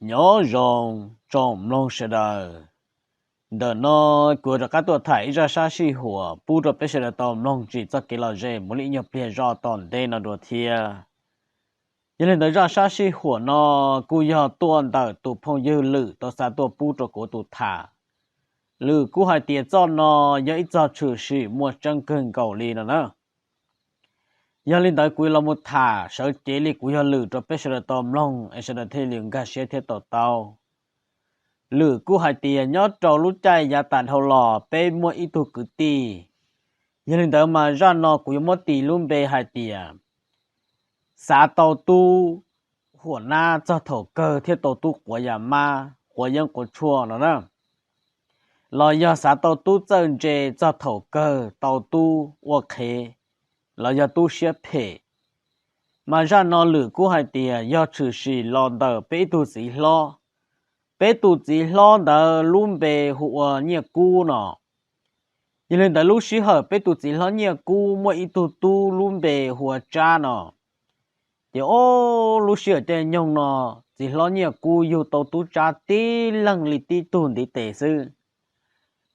Nyob zoo tsoom mloog sawv daws. Ntawm no kuv rov qab tuaj tham ib zaj sab sij huam pub rau peb sawv daws tau mloog tsim txoj kev lom zem mus li ib nyuag pliag zoj tom ntej no dua thiab. Yog li ntawd zaj sab sij huam no kuj yog tuaj ntawm tus phooj ywg Lwm tau xa tuaj pub rau kuv tus tham. Lwm kuj hais tias txoj no yog ib txoj tshwm sim muaj tseeb kawg nkaus li no na. Yog li ntawd kuv yuav los mus tham sawv cev li kuv yog Lwm rau peb sawv daws tau mloog es sawv daws thiaj li nkag siab thiab to taub. Lwm kuj hais tias nyob rau lub caij yav tas dhau los peb muaj ib tug kwv tij. Yog li ntawd mas zaj no kuv yuav muab tis lub npe hais tias xav tau tub huam nab txog thaum kawg thiaj tau tub quav yam mab quav yeeb quav tshuaj no na, los yog xav tau tub txawj ntse txog thaum kawg tau tub ua qhev, los yog tub siab phem. Mas zaj no Lwm kuj hais tias yog tshwm sim los ntawm peb ib tug txiv hlob. Peb tus txiv hlob ntawd lub npe hu ua Nyiaj Kub no. Yog li ntawd lub sij hawm peb tus txiv hlob Nyiaj Kub muaj ib tug tub lub npe hu ua Tsab no. Ces ob lub sij hawm caij nyoog no txiv hlob Nyiaj Kub yug tau tub Tsab tib leeg li tib tug ntiv tes xwb.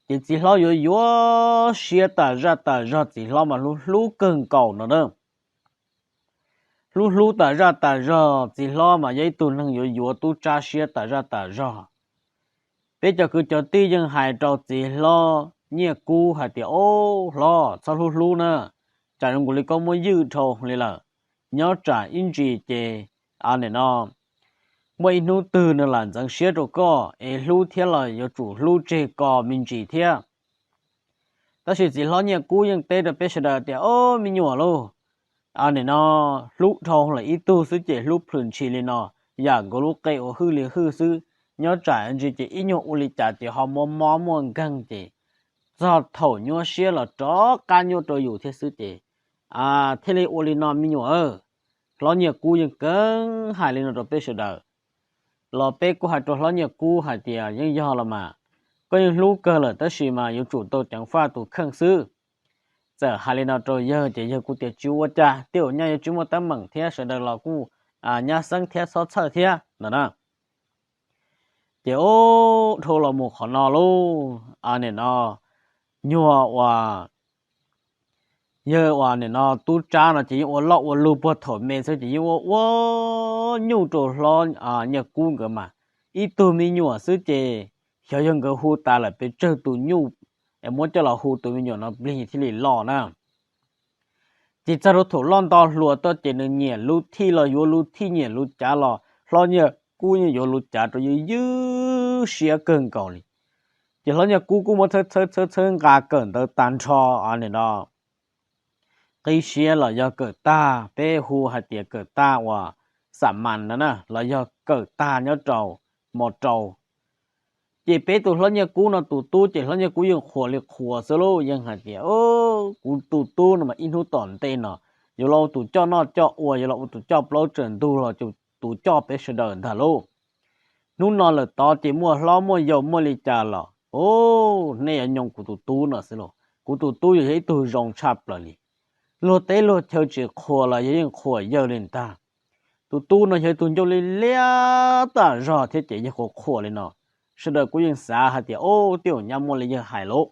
Ces txiv hlob yuav yuav siab tas zaj tas zog, txiv hlob mas hlub hlub kawg nkaus no na. Hlub hlub tas zaj tas zog, txiv hlob mas yog ib tug neeg yuav yuav tub Tsab siab tas zaj tas zog. Peb cov kwv cov tij yeej hais rau txiv hlob Nyiaj Kub hais tias, Ob hlob, txhob hlub hlub na, tsam zoo nkaus li koj muab ywj dhau li lawm. Nyob tsam ib ntsis ces, a, nim no muaj ib hnub twg nws lam ntxeev siab rau koj es hlub thiab los yuav tsum hlub tseg ko me ntsis thiab. Tab sis txiv hlob Nyiaj Kub yeej teb rau peb sawv daws tias, Ob me nyuam lauj, nim no hlub dhau lawm ib tug xwb ces hlub plhws ntshis li no, yam nkaus lub qe uas hwj li hwj xwb. Nyob tsam ntsis ces ib nyuag ua li cas ces ho muaj mob muaj nkeeg ces txog thaum nyuaj siab los rov qab nyuaj rau yus thiab xwb ces thiaj li ua li no me nyuam. Hlob Nyiaj Kub yeej keev hais li no rau peb sawv daws. Los peb kuj hais rau hlob Nyiaj Kub hais tias, Yeej yog los mas, koj yeej hlub kawg lawm tab sis mas yuav tsum tau ceev faj tus kheej xwb. Txawm hais li no rau yawg ces yawg kuj tias, Tsis ua cas, tej zaum nyaj yuav tsis muaj teeb meem thiab sawv daws los kuj nyab xeeb thiab txhob txhawj thiab no na. Ces ub, dhau los mus qhov no lauj, nim no nyuag uas yawg uas nim no tub Tsab no ces yeej ua loj ua lug puag thaum me xwb ces yeej ua ua nyuj rau hlob Nyiaj Kub nkawd mas, ib tug me nyuam xwb ces xyov yog nkawd hu tas lawm pes tsawg tus nyuj es muab coj los hu tus me nyuam no plig thiaj li loj na. Ces txog rau thaum loj nto hluas tuaj ces nws nyiam lub thij los yuav lub thij, nyiam lub cav los hlob Nyiaj Kub yeej yuav lub cav rau ywj ywj siab kawg nkaus li. Ces hlob Nyiaj Kub kuj muab txhawb txhawb txhawb nqa kawm ntawv tag nrho, nim no qib siab los yog kawm tag, peb hu hais tias kawm tag uas xam mas no na, los yog kawm tag nyob rau mos rau. Ces peb tus hlob Nyiaj Kub no tus tub ces hlob Nyiaj Kub yeej qhuas li qhuas xwb lauj, yeej hais tias, Kuv tus tub no mas ib hnub tom ntej no yuav los ua tus coj noj coj ua, yuav los ua tus coj plaub tsaws ntug los tus coj peb sawv daws ntag lauj. Hnub no lawm tod ces muaj hlob muaj yau muaj li cas los, nej yuav nyoo kuv tus tub no xwb lauj. Kuv tus tub yuav yog ib tug zoo tshaj plaws li. Luag teb luag chaw tsis qhuas los yawg yeej qhuas yawg li ntag. Tus tub no yog ib tug ncauj liab liab tas zog thiab ces yawg qhuas qhuas li no. Sawv daws kuj yeej xav hais tias, Ub, tej zaum nyaj muaj li yawg hais lauj.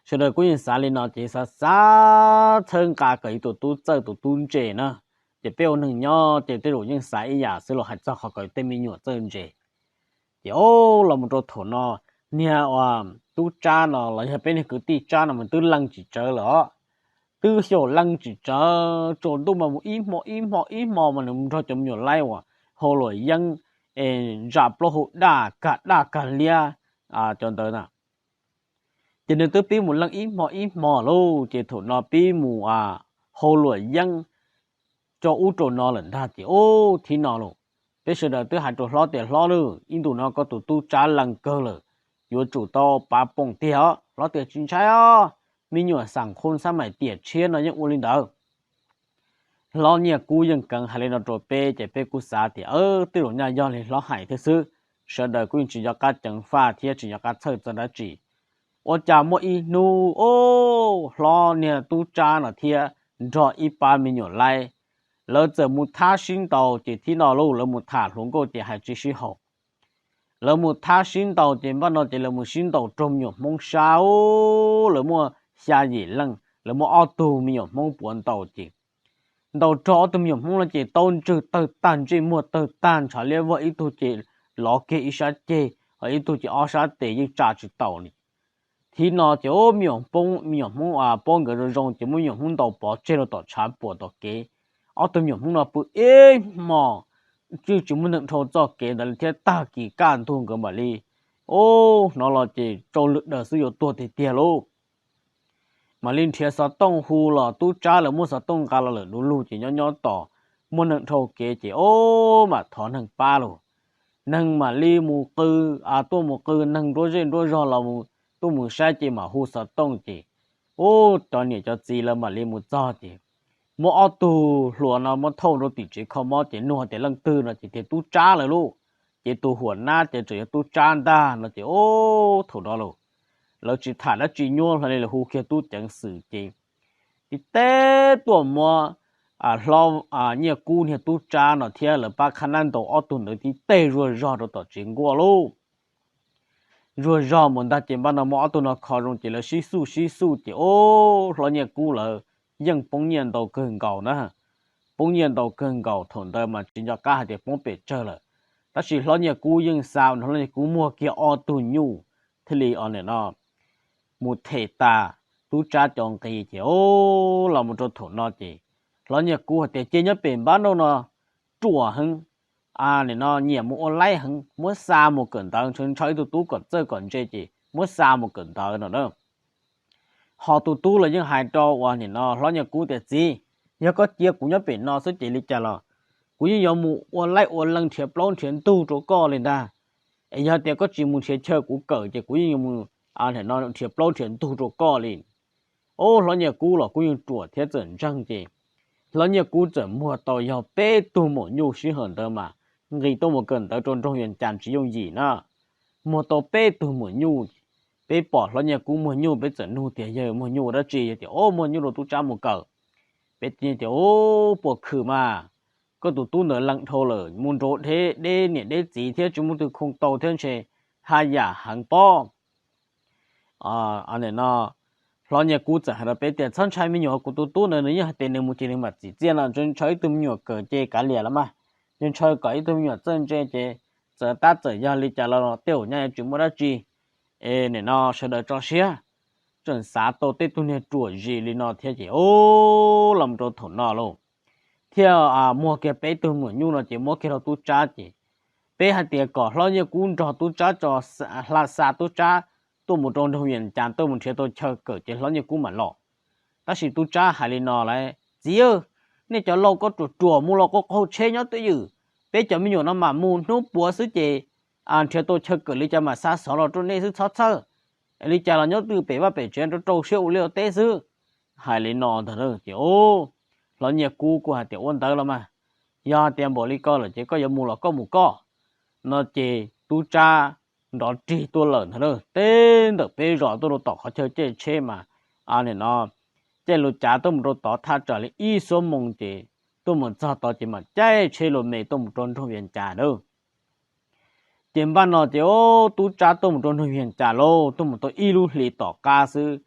Sawv daws kuj yeej xav li no ces xav xav txhawb nqa kom yus tus tub txawj tus tub ntse na. Ces peb ua neeg nyob ces tej zaum yeej xav ib yam xwb los hais txog qhov kom tej me nyuam txawj ntse. Ces ub, los mus rau thaum no, niag uas tub Tsab no los yog peb niag kwv tij Tsab no mas twb leej tsis tsawv lawm os. Twb xyaum leej tsis tsawv, tsaus ntuj mas mus ib hmo ib hmo ib hmo mas nws mus nrog cov me nyuam laib uas hau luam yeeb es ntsa plaub hau daj kag daj kag liab cov ntawd na. Ces nws twb pib mus leej ib hmo ib hmo lauj, ces thaum no pib mus hau luam yeeb rau ub rau no lawm ntag ces ub, thib no lauj, peb sawv daws twb hais rau hlob tias, Hlob lauj, ib ntus no koj tus tub Tsab leej kawg lawm, yuav tsum tau pav poom tiag os. Hlob tias, Tsis ntshai os, me nyuam xam khoo xab mais tiam tshiab no yeej ua li ntawd. Hlob Nyiaj Kub yeej keev hais li no rau peb ces peb kuj xav tias, Tej zaum nyaj yog li hlob hais thiab xwb. Sawv daws kuj yeej tsis nco qab ceev faj thiab tsis nco qab txhawj txog dab tsi. Ua cas muaj ib hnub, ub, hlob niag tub Tsab no thiab nrog ib pab me nyuam laib Lawv txawm mus thab sib ntaus ces thib no lauj, lawv mus tham hluas nkauj ces hais tsis sib haum. Lawv mus thab sib ntaus ces npaj no ces lawv mus sib ntaus raug me nyuam Hmoob sab os, lawv muaj xya yim leej, lawv muaj ob tug me nyuam Hmoob puav ntaus ces ntaus raug ob tug me nyuam Hmoob no ces taub ntswg tawg tag, ntsej muag tawg tag, ntshav liab vog, ib tug ces lov kiag ib sab ceg, ho ib tug ces ob sab tes yeej tsa tsis taus li. Thib no ces me nyuam Hmoob, me nyuam Hmoob paub nkawd zoo zoo ces muab me nyuam Hmoob ntaus pov tseg rau tom tshav puam tom kev. Ob tug me nyuam Hmoob no pw ib hmos, twb tsis muaj neeg dhau txoj kev ntawd li thiab, tag kis kaj ntug nkawd mam li, ub, hnov los ces tsau lwm daws xwb yuav tuag tiag tiag lauj. Mam li nrhiav xov tooj hu los tub tsab lawv muab xov tooj nqa los lawm du lug ces nyob nyob tos muaj neeg dhau kev ces ub, mam thov neeg pab lauj. Neeg mam li mus qw, tuaj mus qw, neeg nruab zej nruab zog los tuaj mus saib ces mam hu xov tooj ces ub, cov niam cov txiv lawv mam li mus txog ces muab ob tug hluas no muab thauj rau tim tsev kho mob ces nug tias leej twg no ces tias tub tsab lawv lauj. Ces tus huam nab ces tseem yog tub tsab ntag no ces ub, thaum no lauj, lawv tsis tham dab tsi nyuaj hlo li, lawv hu kiag tub ceev xwm ces tib teb tuaj muab hlob Nyiaj Kub niag tub tsab no thiab lawv pab khab nab ntaus ob tug ntawd tib teg zuag zog rau tom tsev nkuaj lauj. Zuag zog mus ntag ces npaj no muab ob tug no kho zoo ces lawv sib xuj sib xuj ces ub, hlob Nyiaj Kub lawv yeej poob nyiaj ntau kawg nkaus na. Poob nyiaj ntau kawg nkaus, thaum ntawd mas tsis nco qab hais tias poob pes tsawg lawm. Tab sis hlob Nyiaj Kub yeej xa, hlob Nyiaj Kub muag kiag ob tug nyuj thiaj li o nim no mus them tas tub tsab cov nqi ces ub, los mus rau thaum no ces hlob Nyiaj Kub hais tias ces nyob pem npab nrauj no ruam heev, nim no nyiam mus ua laib heev, muab xa mus kawm ntawv, ntshaw ntshaw ib tug tub kom txawj kom ntse ces muab xa mus kawm ntawv no na. Ho tus tub los yeej hais rau uas nim no hlob Nyiaj Kub tias txiv, yog koj cia kuv nyob pem no xwb ces li cas los kuv yeej yuav mus ua laib ua leej nrhiav plaub nrhiav ntug rau koj li ntag. Es yog tias koj tsis mus nrhiav chaw kuv kawm ces kuv yeej yuav mus nrhiav plaub nrhiav ntug rau koj li. Ub, hlob Nyiaj Kub los kuj yeej ruam thiab txawm ntseeg ces hlob Nyiaj Kub txawm muag tau yog peb tug maum nyuj sij hawm ntawd mas nqis tuaj mus kawm ntawv rau nroog Vias Cas tsis yooj yim na. Muag tau peb tug maum nyuj, peb pom hlob Nyiaj Kub muag nyuj peb txawm nug tias yawg muag nyuj ua dab tsi, yog tias ub, muag nyuj rau tub tsab mus kawm. Peb tias ub, puas khwm mas, koj tus tub ntawd lees dhau lawm, mus nraud deb niam deb txiv thiab tsis muaj twg khoo tau thiab ntshe haj yam heev pob. Nim no hlob Nyiaj Kub txawm hais rau peb tias txhob ntshai me nyuam, kuv tus tub ntawd nws yeej hais tias nws mus ces nws mam txim txiaj no, ntshaw ntshaw ib tug me nyuam kawm ces kav liam los mas, ntshaw ntshaw kom ib tug me nyuam txawj ntse ces txawm tab txawm yog li cas los tej zaum nyaj yuav tsis muaj dab tsi. Es nim no sawv daws tso siab. Tseem xav tau tej tug niag ruam zis li no thiab ces ub, los mus rau thaum no lauj, thiaj muag kiag peb tug maum nyuj no ces muab kiag rau tub tsab ces peb hais tias kom hlob Nyiaj Kub nrog tub tsab tso, hla xa tub tsab tuaj mus rau nroog Vias Cas tuaj mus nrhiav tau chaw kawm ces hlob Nyiaj Kub mam los. Tab sis tub tsab hais li no lawm, txiv, nej cov laus koj ruam ruam mus los qaug qaug tsheb nyob twj ywm, peb cov me nyuam no mam mus hnub puav xwb ces nrhiav tau chaw kawm li cas mam xa xov los rau nej xwb, txhob txhawj. Li cas los nyob twj ywm pem vaj pem tsev rau rau siab ua liaj ua teb xwb. Hais li no ntag ces hlob Nyiaj Kub kuj hais tias ua ntawd los mas, yog tias npaum li ko lawm ces koj yuav mus los koj mus koj. No ces tub tsab nrov rig tuaj lawm ntag, teb ntawm peb zos tuaj rau tom qhov chaw caij tsheb mas, nim no caij lus cav tuaj mus rau tod thaj tsam li ib xuab moos ces tuaj mus txog tod ces mam caij tsheb lus me tuaj mus rau nroog Vias Cas na. Ces npaj no ces tub tsab tuaj mus rau nroog Vias Cas lauj, tuaj mus tau ib lub hlis tom qab xwb,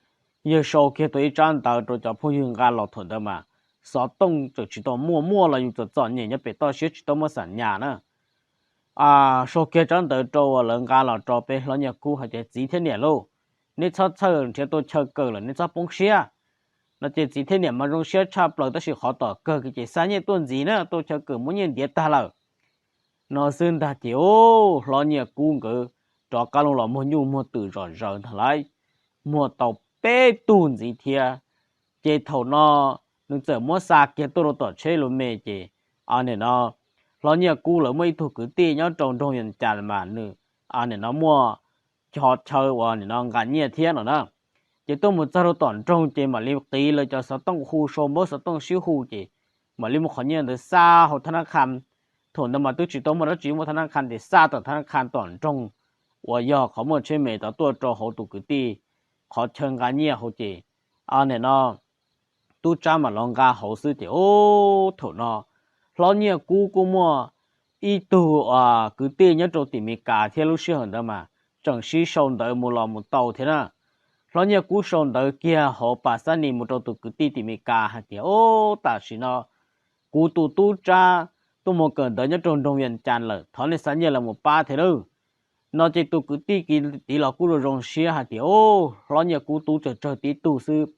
yawg sau kiag tau ib tsab ntawv rau cov phooj ywg nqa los thaum ntawd mas xov tooj tseem tsis tau muaj, muaj los yus txom txom nyem nyob pem toj siab tsis tau muaj xam nyas na. Sau kiag tsab ntawv rau uas lawv nqa los rau peb hlob Nyiaj Kub hais tias txiv thiab niam lauj, neb txhob txhawj, nrhiav tau chaw kawm lawm neb txhob poob siab. No ces txiv thiab niam mas zoo siab tshaj plaws tab sis qhov tom kawg ces xa nyiaj tuaj ntxiv na, tau chaw kawm muab nyiaj ntiav tag lawm. No xwb ntag ces hlob Nyiaj Kub nkawd rov qab los muag nyuj muag twm zom zaws ntag lauj, muag tau peb tug ntxiv thiab. Ces thaum no nws txawm muab xa kiag tuaj rau tom tsheb lus me ces, nim no hlob Nyiaj Kub lawv muaj ib tug kwv tij nyob rau nroog Vias Cas mas nws, nim no muaj chaw uas nim no nqa nyiaj thiab no na. Ces tuaj mus txog rau tom nroog ces mam li qiv lawv cov xov tooj hu, sau npawb xov tooj sib hu ces mam li muab qhov nyiaj ntawd xa hauv thab nab kha. Thaum ntawd mas twb tsis tau muaj dab tsi, muaj thab nab kha ces xa tom thab nab kha tom nroog uas yog qhov muaj tsheb me tod tuaj rau hauv tus kwv tij qhov chaw nqa nyiaj hauv ces, nim no tub tsab mam los nqa hauv xwb ces ub, thaum no Hlob Nyiaj Kub kuj muaj ib tug kwv tij nyob rau tim Mes Kas thiab, lub sij hawm ntawd mas tseem sib sau ntawv mus los mus tau thiab na. Hlob Nyiaj Kub sau ntawv kiag hauv pas xab nis mus rau tus kwv tij tim Mes Kas hais tias, Ub, tam sim no kuv tus tub Tsab tuaj mus kawm ntawv nyob rau nroog Vias Cas lawm, thov nej xa nyiaj los mus pab thiab lauj, no ces tus kwv tij tid los kuj zoo zoo siab hais tias, Ub, Hlob Nyiaj Kub tub tsawg tsawg tib tug xwb,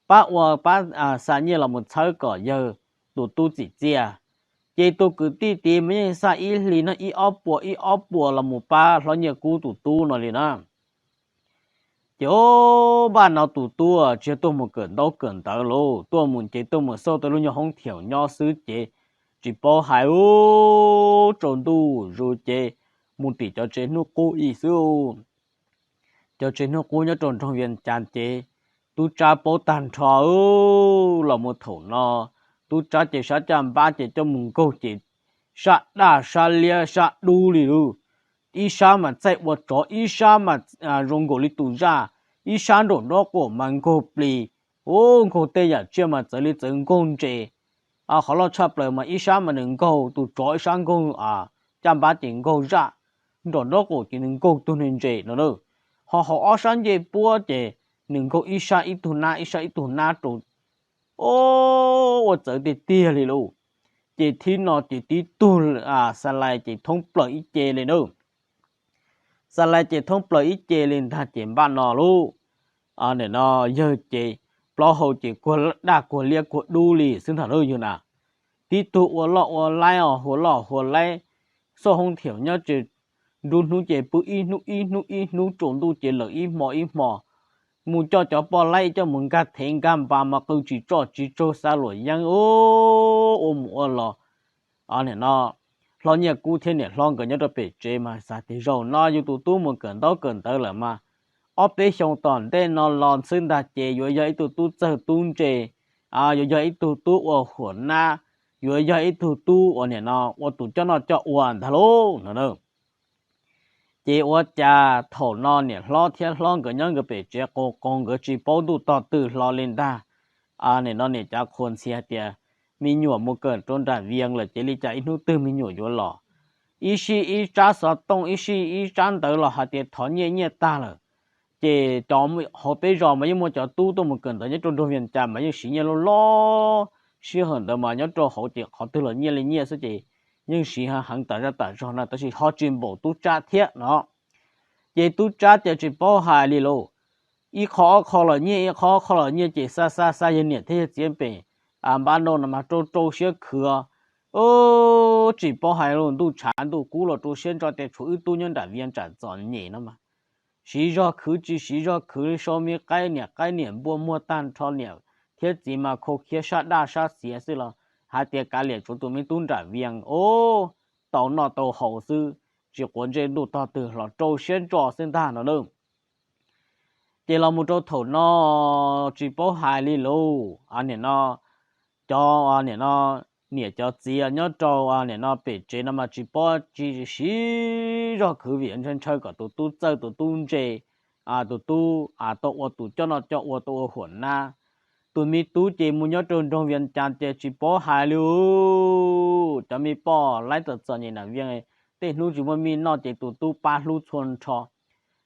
pab ua pab xa nyiaj los mus txhawb kom yawg tus tub txim txiaj. Ces tus kwv tij tid mas yeej xa ib hlis no ib ob puas ib ob puas los mus pab Hlob Nyiaj Kub tus tub no li na. Ces ub, npaj no tus tub tsis yog tuaj mus kawm ntaub kawm ntawv lauj, tuaj mus ces tuaj mus xauj tau lub nyuag hoob thiaum nyob xwb ces tsis paub hais, ub, tsaus ntuj zus ces mus tim cov tsev hnub qub ib xwb. Cov tsev hnub qub nyob rau nroog Vias Cas ces tub Tsab paub tag nrho. Los mus thaum no tub Tsab ces sab caj npab ces coj mus nkaug ces sab daj sab liab sab dub li lauj. Ib sab mas txaij ua tsov, ib sab mas zoo nkaus li tus zaj, ib sab nraum nraub qaum mas nkaug plis, ub, nkaug tej yam tsiaj mas txawv li txawv nkaug ntses. Qhov loj tshaj plaws mas ib sab mas nws nkaug tus tsov, ib sab nkaug caj npab ces nkaug zaj, nraum nraub qaum ces nws nkaug tug niag ntses no na. Ho hauv ob sab ncej puab ces nws nkaug ib sab ib tug nab, ib sab ib tug nab rau. Ub, ua txawv tiag tiag li lauj. Ces thib no ces tib tug xa lais ces thoob plaws ib ce li na. Xa lais ces thoob plaws ib ce li ntag ces npaj no lauj, nim no yawg ces plaub hau ces kuag daj kuag liab kuag dub li xwb ntag lauj yawg na. Tib tug ua loj ua laib os, hua loj hua laib, xauj hoob thiaum nyob tsis nruab hnub ces pw ib hnub ib hnub ib hnub, tsaus ntuj ces lawm ib hmo ib hmo. Mus coj cov poj laib coj mus nkag thev nkag npas mas qw tsis tso tsis tsaug xa luam yeeb ua mus ua los. Nim no Hlob Nyiaj Kub thiab niam hlob nkawd nyob rau pem tsev mas xav tias zaum no yus tus tub mus kawm ntaub kawm ntawv lawm mas ob peb xyoo tom ntej no los xwb ntag ces yuav yog ib tug tub txawg tub ntse, yuav yog ib tug tub ua huam nab, yuav yog ib tug tub uas nim no ua tus coj noj coj ua ntag lauj no na. Ces ua cas thaum no niam hlob thiab hlob nkawd nyob nkawd pem tsev qaug qaug nkawd tsis paub ntuj tog twg hlo li ntag. Nim no niam cav qhuas ntxhias hais tias me nyuam mus kawm rau nram Vias lawm ces li cas ib hnub twg me nyuam yuav los. Ib sij ib tsab xov tooj, ib sij ib tsab ntawv los hais tias thov nyiaj nyiaj tag lawm. Ces cov hauv peb zos mas yeej muaj cov tub tuaj mus kawm ntawv nyob rau nroog Vias Cas mas yeej siv nyiaj loj loj. Sij hawm ntawd mas nyob rau hauv ces qhov twg los nyiaj li nyiaj xwb ces yeej siv heev tas zaj tas zog na, tab sis ho tsis npaum tub tsab thiab no. Ces tub tsab ces tsis paub hais li lauj, ib qho ob qho los nyiaj, ib qho ob qho los nyiaj ces xa xa xa yawg niam thiab yawg txiv pem npab no no mas rau rau siab khwv. Tsis paub hais li, ntuj tshav ntuj kub los rau siab ntso tias tshuav wb tub nyob nram Vias Cas txom nyem no mas siv zog khwv tsis siv zog khwv li, sau me qaib niam qaib niam npua muag tag nrho, niam thiab txiv mas khau khiab sab daj sab xiav xwb los hais tias kav liam tshuav tus me tub nram Vias os, tau noj tau haus xwb, tsis quav ntsej ntuj tog twg los rau siab ntso xwb ntag no na. Ces los mus rau thaum no tsis paub hais li lauj, nim no cov nim no niam cov txiv nyob rau nim no pem tsev no mas tsis paub tsis siv zog khwv vim ntshaw ntshaw kom tus tub txawj tus tub ntse, tus tub tau ua tus coj noj coj ua, tau ua huam nab. Tus me tub ces mus nyob rau nroog Vias Cas ces tsis paub hais li. Cov me poj laib txom txom nyem nram Vias, tej hnub tsis muaj mij noj ces tus tub pab hlub txhua nrho.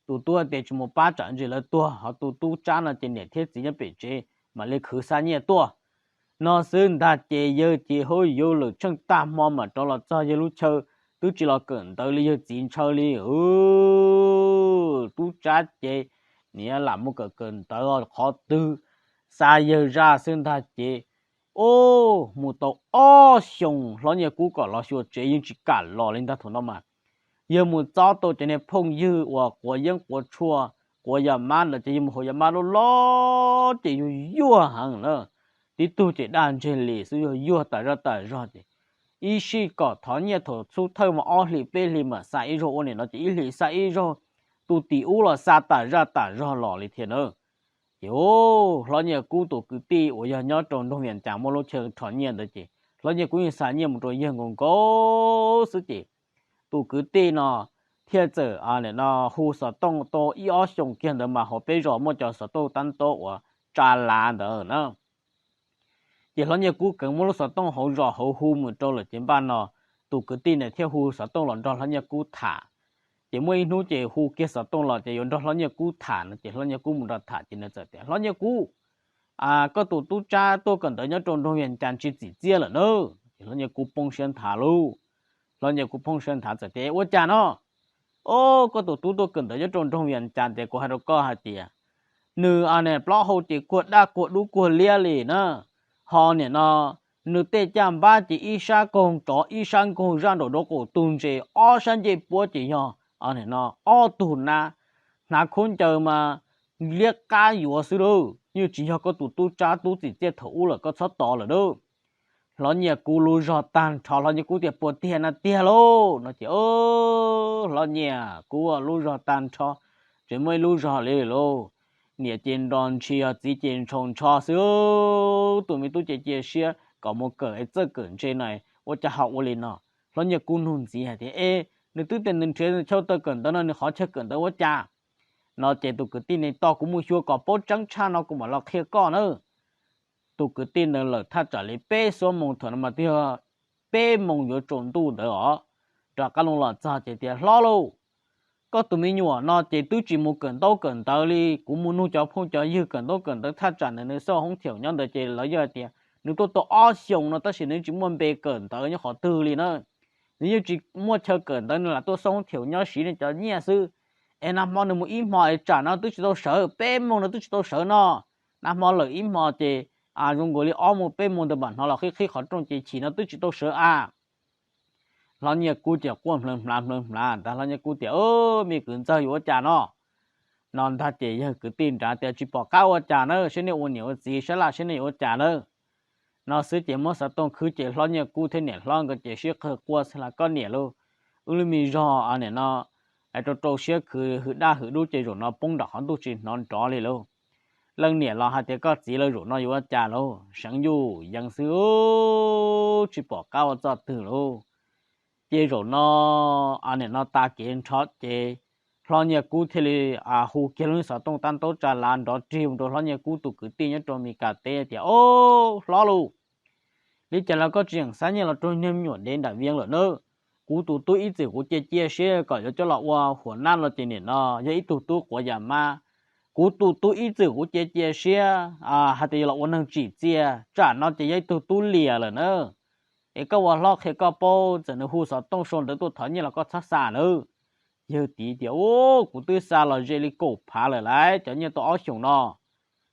Tus tub hais tias tsis mus pab tsam ntshe lawv tuag, ho tus tub tsab no ces niam thiab txiv nyob pem tsev mam li khwv xa nyiaj tuaj no xwb ntag. Ces yawg ces hauj yug lawm tsheej tag hmo mam rov los txog yawg lub chaw, twb tsis los kawm ntawv li yawg txiv ntshaw li. Tub tsab ces niam lam mus kawm kawm ntawv qhov twg, xa yawg zaj xwb ntag. Ces ub, mus tau ob xyoos hlob Nyiaj Kub kom los xyuas tsev yeej tsis kam los li ntag. Thaum no mas yawg mus txob tau cov niag phooj ywg uas quav yeeb quav tshuaj, quav yas mab ntawd ces yawg mus haus yas mab loj loj ces yuag yuag heev na. Tib tug ces daj ntseg li xwb, yuag yuag tas zaj tas zog ces ib sij kom thov nyiaj thaum xub thawj mas ob hlis peb hlis mam xa ib zaug ua nim no ces ib hlis xa ib zaug, tus tim ub los xa tas zaj tas zog los li thiab na. Ces hlob Nyiaj Kub tus kwv tij uas yog nyob rau nroog Vias Cas muaj lub chaw rho nyiaj ntawd ces hlob Nyiaj Kub yeej xa nyiaj mus rau yawg nkaus nkaus xwb ces tus kwv tij no thiaj txawm nim no hu xov tooj tau ib ob xyoos kiag ntawd mas hauv peb zos muaj cov xov tooj tab ntaub uas tsa lav ntawd na. Ces Hlob Nyiaj Kub kheev muab lub xov tooj hauv zos hauv hu mus rau lawm ces npaj no tus kwv tij ntawd thiaj hu xov tooj los nrog Hlob Nyiaj Kub tham. Ces muaj ib hnub ces hu kiag xov tooj los ces yuav nrog Hlob Nyiaj Kub tham no ces Hlob Nyiaj Kub mus nrog tham ces nws txawm tias, Hlob Nyiaj Kub, koj tus tub Tsab tuaj kawm ntawv nyob rau nroog Vias Cas tsis txim txiaj lawm na. Ces Hlob Nyiaj Kub poob siab nthav lauj. Hlob Nyiaj Kub poob siab nthav txawm tias, Ua cas no? Au, koj tus tub tuaj kawm ntawv nyob rau nroog Vias Cas ces kuv hais rau koj hais tias nws a ne plaub hau ces kuag daj kuag dub kuag liab li na, ho nim no nws tej caj npab ces ib sab nkaug tsov ib sab nkaug zaj nraum nraud qaum tug ntses, ob sab ncej puab ces yog nim no ob tug nab, hnav khaub ncaws mas liab qab yuav xwb lauj, yeej tsis yog koj tus tub Tsab tub txim txiaj thaum ub lawm, koj txhob tos lawm lauj. Hlob Nyiaj Kub lub zog tag nrho, Hlob Nyiaj Kub tias, Puas tiag na? Tiag lauj no ces Hlob Nyiaj Kub lub zog tag nrho, tsis muaj ib lub zog li lauj. Niam ces nro ntshis, txiv ces ntshaus ntsho xwb. Tus me tub ces cia siab kom mus kawm es txawj kawm ntse no, ua cas ho ua li no? Hlob Nyiaj Kub nug ntxiv hais tias, E, nws twb tias nws nrhiav chaw tau kawm ntawv no, nws qhov chaw kawm ntawv ua cas? No ces tus kwv tij, Tos kuv mus xyuas kom paub tseeb tshaj no kuv mam los qhia koj na. Tus kwv tij ntawd lawm thaj tsam li peb xuab moos, thaum no mas twb yog peb moos yuav tsaus ntuj ntawd os, rov qab los txog ces tias, Hlob lauj, koj tus me nyuam no ces twb tsis mus kawm ntaub kawm ntawv li. Kuv mus nug cov phooj cov ywg kawm ntaub kawm ntawv thaj tsam ntawd, nws xauj hoob thiaum nyob ntawd ces lawv yeej hais tias nws tuaj tau ob xyoos no tab sis nws tsis muaj npe kawm ntawv nyob qhov twg li na. Nws yeej tsis muaj chaw kawm ntawv, nws lam tuaj xauj hoob thiaum nyob siv nws cov nyiaj xwb. Es nag hmo nws mus ib hmo es tsam no twb tsis tau sawv, peb moos no twb tsis tau sawv no. Nag hmo lawm ib hmo ces zoo nkaus li ob moos peb moos ntawd mam hnov los qhib qhib qhov rooj ces chim no twb tsis tau sawv a. Hlob Nyiaj Kub ces quaj hmlawv hmlav hmlawv hmlav ntag. Hlob Nyiaj Kub tias, Me kwv ntxawg, yuav ua cas no? No ntag ces yawg kwv tij nrad tias, Tsis pom qab ua cas na, saib nej ua niam ua txiv sab laj saib nej yuav ua cas na. No xwb ces muab xov tooj khwb ces Hlob Nyiaj Kub thiab niam hlob nkawd ces sib qawg quaj xwb las, Koj niam lauj, wb lub me zog nim no rau rau siab khwv hwm daj hwm dub ces zaum no poob nram qhov ntuj tsis hnov nrov li lauj. Leej niam los hais tias, Koj txiv lauj, zaum no yuav ua cas lauj? Seev yuj yees xwb, tsis pom qab ua txoj twg lauj. Ces zaum no nim no tas kev nrho ces Hlob Nyiaj Kub thiaj li hu kiag lub xov tooj tab ntaub tsa lav nrov rig mus rau Hlob Nyiaj Kub tus kwv tij nyob rau Mes Kas teb tias, Au, hlob lauj, li cas los koj tsis yeem xa nyiaj los rau niag me nyuam dev nram Vias lawm na? Kuv tus tub ib txwm kuv cia cia siab kom yuav coj los ua huam nab no ces nim no yog ib tug tub quav yam mab. Kuv tus tub ib txwm kuv cia cia siab hais tias yuav los ua neeg tsim txiaj, tsam no ces yog ib tug tub liam lawm na. Es koj ua hlob qhia koj paub, txawm nws hu xov tooj sau ntawv tuaj thov nyiaj los koj txhob xa nawb. Yawg txiv tias, Ub, kuv twb xa los ze li kaum phav lawm lauj, cov nyiaj tau ob xyoos no.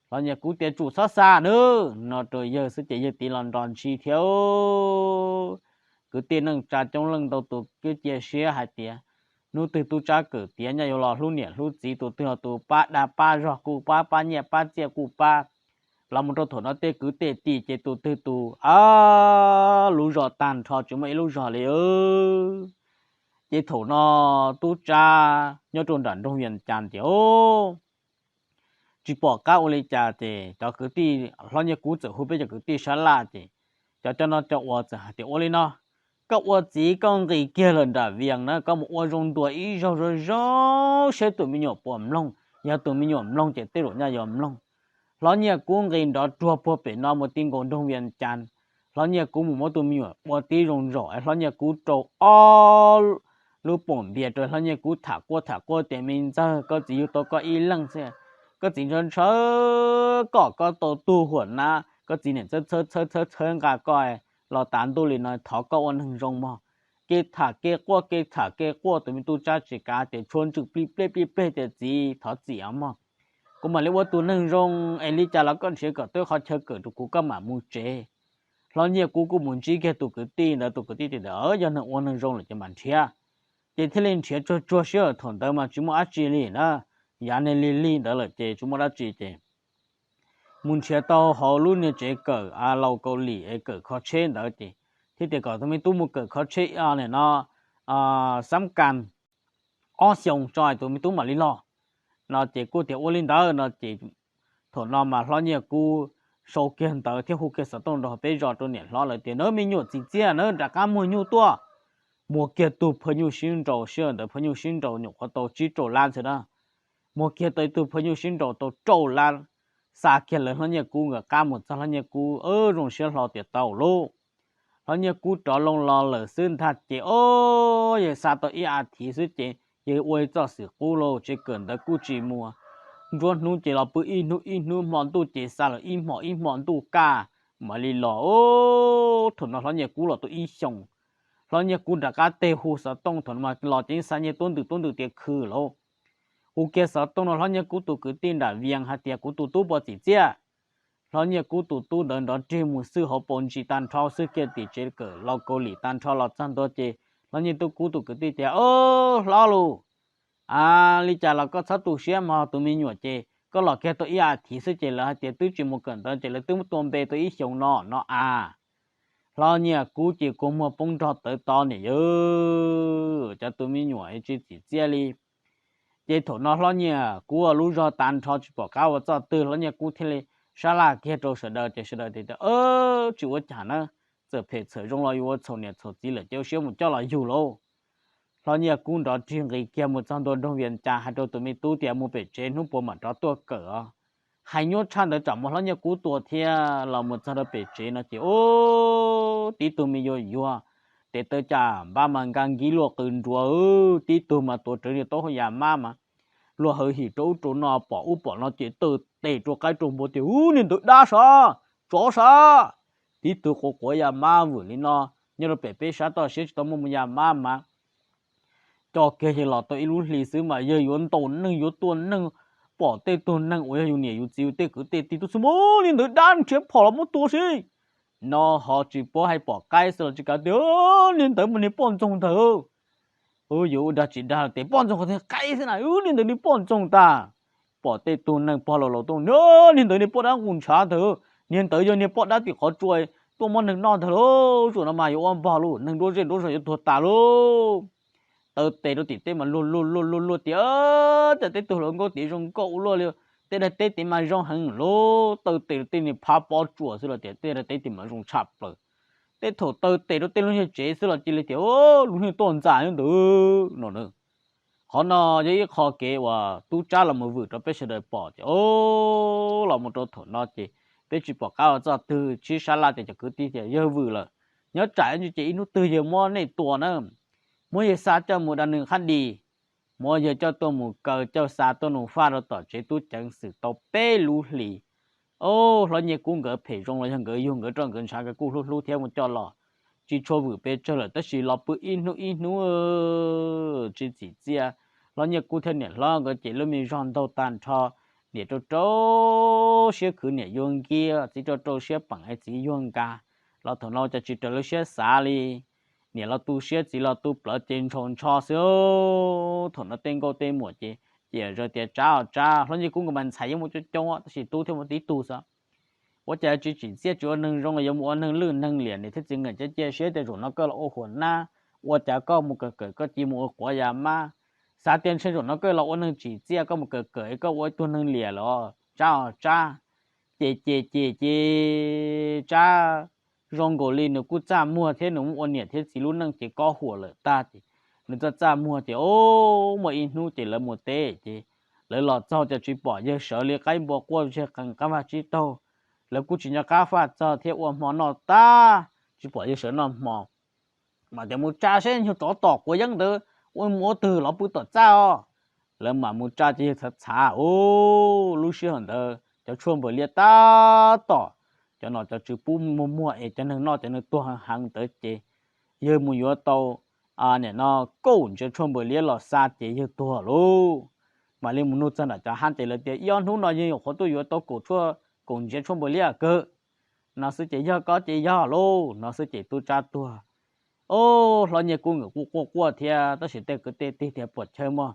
Hlob Nyiaj Kub tias, Tsum txhob xa nawb, no rau yawg xwb ces yawg txiv los nrog ntshis thiab. Kwv tij neej tsa coob leej ntau tus kuj cia siab hais tias hnub twg tub tsab kawm tiav nyob yuav los hlub niam hlub txiv, tus twg los tus pab dag pab zog kuj pab, pab nyiaj pab txiaj kuj pab. Los mus rau thaum no tej kwv tej tij ces tus twg tus a, lub zog tag nrho tsis muaj ib lub zog li. Ces thaum no tub tsab nyob rau nram nroog Vias Cas tias, Tsis pom qab ua li cas ces cov kwv tij, Hlob Nyiaj Kub txawm hu peb cov kwv tij sab laj ces cov cov no cov uas txawm hais tias, Ua li no, koj ua txiv koj nqis kiag lawm nram Vias na, koj mus ua zoo ntuas ib zaug zoo zoo saib tus me nyuam puas mloog. Yog tus me nyuam mloog ces tej zaum nyaj yuav mloog. Hlob Nyiaj Kub nqis nrov ruag puag pem no mus ti nkaus nroog Vias Cas. Hlob Nyiaj Kub mus muab tus me nyuam ua tib zoo zaum es Hlob Nyiaj Kub rau ob lub poom npias rau Hlob Nyiaj Kub tham quaj tham quaj tias, Me ntxawg, koj txiv yug tau koj ib leeg xwb, koj txiv ntshaw ntshaw kom koj tau tug huam nab, koj txiv niam txhawb txhawb txhawb txhawb nqa koj los tas ntuj li no, thov koj ua neeg zoo mog. Kev tham kev quaj kev tham kev quaj, tus me tub tsab tsis kav tias tshuav ntswg plij plej plij plej tias, Txiv, thov txim os mog, kuv mam li ua tus neeg zoo es li cas los koj nrhiav kom tau qhov chaw kawm rau kuv koj mam mus tsev. Hlob Nyiaj Kub kuj mus ntsib kiag tus kwv tij ntawd, tus kwv tij tias, Yog neeg ua neeg zoo lawm ces mam nrhiav. Ces thiaj li nrhiav tsuag tsuag siab, thaum ntawd mas tsis muaj dab tsi li na, yav niag lig lig ntawd lawm ces tsis muaj dab tsi ces mus nrhiav tau hauv lub niag tsev kawm laus Kaus Lim es kawm kho tsheb ntawd ces thiaj tias kom tus me tub mus kawm kho tsheb nim no xab kas ob xyoos tso tus me tub mam li los. No ces kuj tias ua li ntawd no ces thaum no mas Hlob Nyiaj Kub sau kiag ntawv thiab hu kiag xov tooj rau peb zos rau niam hlob lawv tias, Nawb, me nyuam txim txiaj nawb, rov qab muag nyuj tuaj. Muag kiag tug phaj nyuj sib nraus, sij hawm ntawd phaj nyuj sib nraus nyuam qhuav tau tsib rau lab xwb na. Muag kiag tau ib tug phaj nyuj sib nraus tau rau lab, xa kiag lawv hlob Nyiaj Kub nkawd qab mus txog, hlob Nyiaj Kub zoo siab hlo tias tau lauj. Hlob Nyiaj Kub rov loo los lawm xwb ntag ces o, yawg xa tau ib as thiv xwb ces yawg ua ib txoj xwm qub lauj, tsev kawm ntawv kuj tsis muaj. Nruab hnub ces los pw ib hnub ib hnub, hmo ntuj ces xa lawm ib hmos ib hmos ntuj kaj mam li los. Thaum no hlob Nyiaj Kub los tau ib xyoos, hlob Nyiaj Kub rov qab tes hu xov tooj, thaum no mas los ces xa nyiaj tuab ntwm tuab ntwm tias khw lauj. Hu kiag xov tooj no hlob Nyiaj Kub tus kwv tij nram Vias hais tias kuv tus tub puas txim txiaj. Hlob Nyiaj Kub tus tub ntawd nrov reg mus xwb, hauv paus ntsis tag nrho xwb, kiag tim tsev kawm los Kaus Lim tag nrho los txog ntua ces hlob Nyiaj Kub tus kwv tij tias, Hlob lauj, a, li cas los koj txhob tu siab mog, tus me nyuam ces koj los kiag tau ib as thiv xwb ces lawv hais tias twb tsis mus kawm ntawv ces lawv twb muab tua npe tau ib xyoos no no a. Hlob Nyiaj Kub ces kua muag poob nrog tawv to niam yawg, cov tus me nyuam tsis txim txiaj li. Ces thaum no hlob Nyiaj Kub lub zog tag nrho tsis pom qab ua txoj twg, hlob Nyiaj Kub thiaj li sab laj kiag rau sawv daws ces sawv daws tias, Tsis ua cas na, txawm phem txawm zoo los yuav ua txhaum niam txhaum txiv lawm ces ua siab mus coj los yug lauj. Hlob Nyiaj Kub nrov reg nqis kiag mus txog ntua nroog Vias Cas hais rau tus me tub tias mus pem tsev hnub puas mam rov tuaj kawm os. Hais nyuaj tshaj ntawd tsam muaj hlob Nyiaj Kub tua thiab. Los mus txog rau pem tsev no ces ub, tib tug me yuag yuag, tes taw cas npab mas nkag nkib luaj qw nruav, tib tug mas tuav rawv niag taub hau yas mab mas luag hawv him rau ub rau no pom ub pom no ces taw tes rau qaib rau npua tias, Ub, niag ntawd dab sav, tsov sav. Tib tug quav quav yas mab vwm li no, nyob rau pem peb sab toj siab tsis tau muaj mus yas mab mas co kiag yawg los tau ib lub hli xwb mas yawg yuav ntaus neeg yuav tua neeg, pom tej tug neeg uas yog yus niam yus txiv yus tej kwv tej tij tub xwb mas, Niag ntawd dab, nrhiav phom los muab tua seb. No ho tsis paub hais pom qaib xwb los tsis kav tias, Niag ntawd mas niag poj ntxoog ntag. Yuav ua dag tsis dag tias poj ntxoog qhov twg, qaib xwb na, niag ntawd niag poj ntxoog tag. Pom tej tug neeg pog laus laus tuaj, Niag ntawd niag poj dab nqus ntshav ntag, niag ntawd yog niag poj dab tim qhov tsua tuaj muab neeg noj ntag lauj. Zaum no mas yuav ua npog lauj, neeg nruab zej nruab zog yuav tuag tas lauj. Taw tes rau tim tej mas luag luag luag luag luag tias, Tej tug hluas nkauj tid zoo nkauj ua luaj li, tej daim teb tid mas zoo heev lauj. Taw tes rau tej niag phab pob tsuas xwb los tias tej daim teb tid mas zoo tshaj plaws. Tej thaum taw tes rau tej lub niag tsev xwb los cia li tias, Lub niag toj ntxas ntawd no. Qhov no yog ib qho kev uas tub Tsab los mus vwm rau peb sawv daws pom tias, o, los mus rau thaum no ces peb tsis pom qab ua txoj twg, sib sab laj tias cov kwv tij tias yawg vwm lawm, nyob tsam ib ntsis ces ib hnub twg yawg muab nej tua na, muab yawg xa coj mus da nws qhab dis, muab yawg coj tuaj mus kaw coj xa tuaj nug faj rau tom tsev tub ceev xwm tau peb lub hlis. O, hlob Nyiaj Kub nkawd phem zoo los yog nkawd yug nkawd roj nkawd ntshav nkawd kuj hlub hlub thiab mus coj los, tsis tshua vwm pes tsawg lawm tab sis los pw ib hnub ib hnub tsis txim txiaj. Hlob Nyiaj Kub thiab niam hlob nkawd ces lub me zog ntaug tag nrho, niam rau rau siab khwv niam yuag nkiab, txiv rau rau siab peem es txiv yuag nkag. Los thaum no cas tsis raws lub siab xav li, niam los tu siab txiv los tu plawv ces ntshaus ntsho xwb. Thaum no tej nkauj tej muam ces, ces zawv tias, Tsab os Tsab, hlob Nyiaj Kub nkawd mas ntxhais yeej muaj coob coob tab sis tub thiaj muaj tib tug xwb. Ua cas tsis tsim txiaj tsis ua neeg zoo los yuav mus ua neeg lwj neeg liam, niam thiab txiv nkees cia cia siab tias zaum no koj los ua huam nab, ua cas koj mus kawm kawm koj cia mus ua quav yas mab. Xav tias ntshe zaum no koj los ua neeg tsim txiaj, koj mus kawm kawm koj ua ib tug neeg liam los Tsab os Tsab. Ces ces ces ces Tsab zoo nkaus li nws kuj txaj muag thiab nws muab ua niam thiab txiv lub neej ces kob huam lawm tag ces nws txaj txaj muag ces o, muaj ib hnub ces lawv mus teb ces lawv los txog ces tsis pom yawg sawv li, qaib npua quaj zig qees qab vaj tsib taug, lawv kuj tsis nco qab faj txog thiab ua hmo noj tag tsis pom yawg sawv noj hmo. Mas tias mus tsa seb nyuag tsov tom quav yeeb ntawd ua mus ua twg los pw tom txaj os. Lawv mam mus tsa ces yawg txhav txhav, u, lub sij hawm ntawd cov tshuaj npawg liab tab tom, cov nom cov tswv pub muag muag es cov neeg noj cov neeg tuag heev heev ntawd ces yawg mus yuav tau nim no kaum ntsia tshuaj npawg liab los xa ces yawg tuag lauj. Mam li mus nug txog nram cov hab ces lawv tias ib ob hnub no yawg nyuam qhuav tuaj yuav tau kaum tshuaj, kaum ntsia tshuaj npawg liab kawg. No xwb ces yog koj ces yog lauj, no xwb ces tub Tsab tuag. O, hlob Nyiaj Kub nkawd kuj quaj quaj thiab tab sis tej kwv tej tij tias puas chawj mog,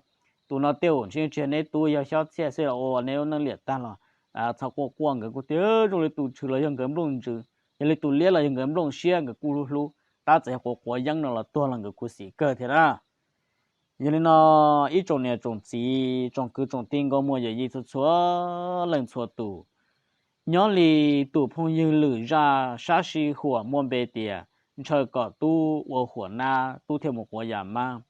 tus no tej uas ntshe tsis yog neb tub, yog xyob txhiaj xwb los ua neb lub neej liam tag los txhob quaj quaj. Nkawd kuj tias zoo li tus tshwm los yog nkawd nplooj ntsws, yog li tus liab los yog nkawd nplooj siab, nkawd kuj hlub hlub, tab txawm yog quav quav yeeb no los tuag los nkawd kuj xim kawg thiab na. Yog li no, ib tsoom niam tsoom txiv tsoom kwv tsoom tij nkauj muam yawm yij txhua txhua leej txhua tus, nyob li tus phooj ywg lwm zaj sab sij huam muaj npe tias ntshaw kom tub ua huam nab tub thiaj mus quav yas mab,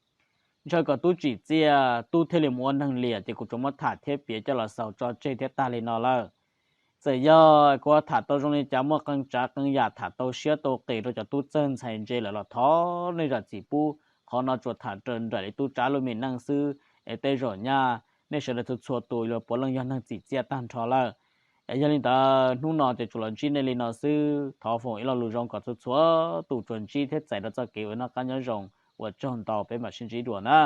ntshaw kom tub tsim txiaj tub thiaj li mus ua neeg liam ces kuv tsuas muab tham thiab piav coj los xaus tso tseg thiab tag li no lawm. Txawm yog kuv tham tau zoo li cas, muaj qee tsav qee yam tham tau siab tau qis rau cov tub txawg ntxhais ntse lawm los thov nej zam txim pub. Qhov no tsuas tham raws nraim li tub tsav lub me neej xwb, es tej zaum nyaj nej sawv daws txhua txhua tus yuav puav leej yog neeg txim txiaj tag nrho lawm. Es yog li ntawd hnub no ces tsuas los ntsib nej li no xwb, thov foom ib lo lus zoo kom txhua txhua tus tsuas ntsib thiab txais rau txoj kev uas noj qab nyob zoo. Ua tsaug ntau, peb mam sib ntsib dua na.